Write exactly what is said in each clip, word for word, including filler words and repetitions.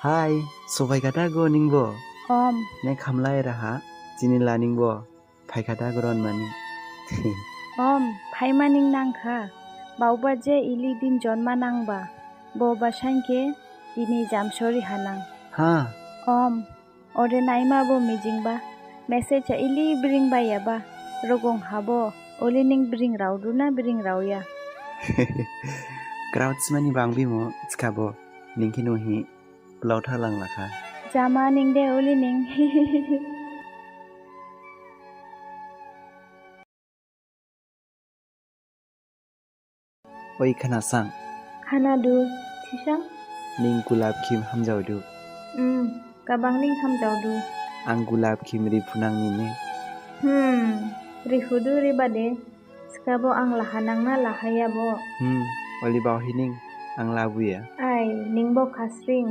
Hai, sophai kha da go ningbo? Om. Ne khamlai raha, jini la ningbo phai kha da goron mani? Om, phaima ning nang kha. Baoba je ili din jonma nangba, bo basain khe dini jamsori hanang. Ha? Om, ode naima bo mijingba. Message ha ili bring bayaba. Rogong habo, oli ning bring raodu na bring raoya? Crowds mani bangbi mo, thikhabo ning khe nuhi blao thalang lakha. Jama ning de oli ning. Oi, khnasang. Khnadu, thisang. Ning gulap khim hamjaodu? Hmm, gabang ning hamjaodu. Ang gulap khim riphunang nini. Hmm, riphudu ribade. Thikhabo ang lahanang na lahayabo? Hmm, oli baohi ning ang labuya. Ai, ningbo Khasring,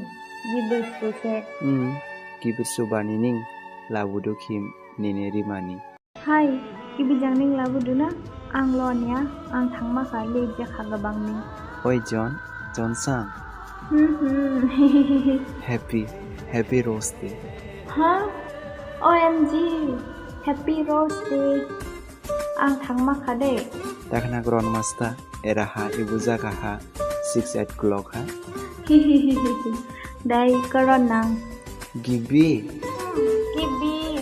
gibir suse. Hmm, gibir subani ning labudu khim nini rimani. Hai, gibi jang ning labudu na? Ang lonya, ang thangma kha, late jakha gabang ning. Oi John, John sang. Hmm, hmm. Happy, happy Rose Day. Ha? O M G, happy Rose Day. Ang thangma kha de. Dakhna goron masta, eraha ibu jaga ha, six eight o'clock ha. Dai goron nang. Gibi. Gibi.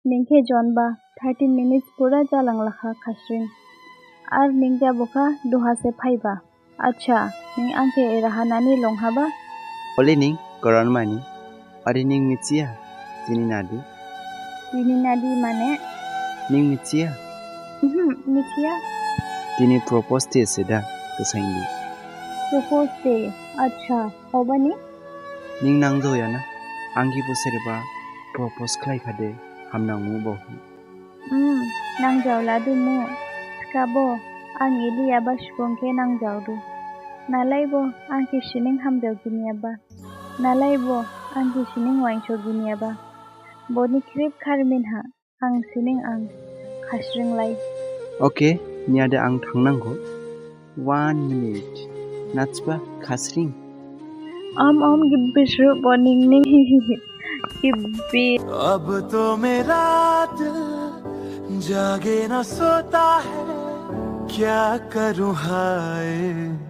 Ning khe jonba thirty minutes pura jalang lakha Khasring. Ar ning jabukha duha se phaiba. Acha, ning ang khe eraha nani longhaba? Oli ning goron mani. Ode ning mithiya, dini nadi? Dini nadi mane? Ning mithiya? Mhm, mithiya. Dini propose day se da, Khasaindi. Propose day, acha, obani? Ning nangjaoya na? Ang gibi sereba propose khlai khade hamnangmu baohi. Hmm, nangjaoladu mu. Thikhabo, ang iliyaba subung khe nangjaodu. Nalaibo, ang khe sining hamjao giniyaba. Nalaibo, ang khe sining wainso giniyaba. Boni khrip kharmin ha, ang sining ang, Khasring lai. Okay, niyade ang thangnangkho. One minute. Nathba Khasring. Om, om, gibi sru bo ning ning. Gibi. अब तो मेरा दिल जागे ना सोता है, क्या करूँ हाय।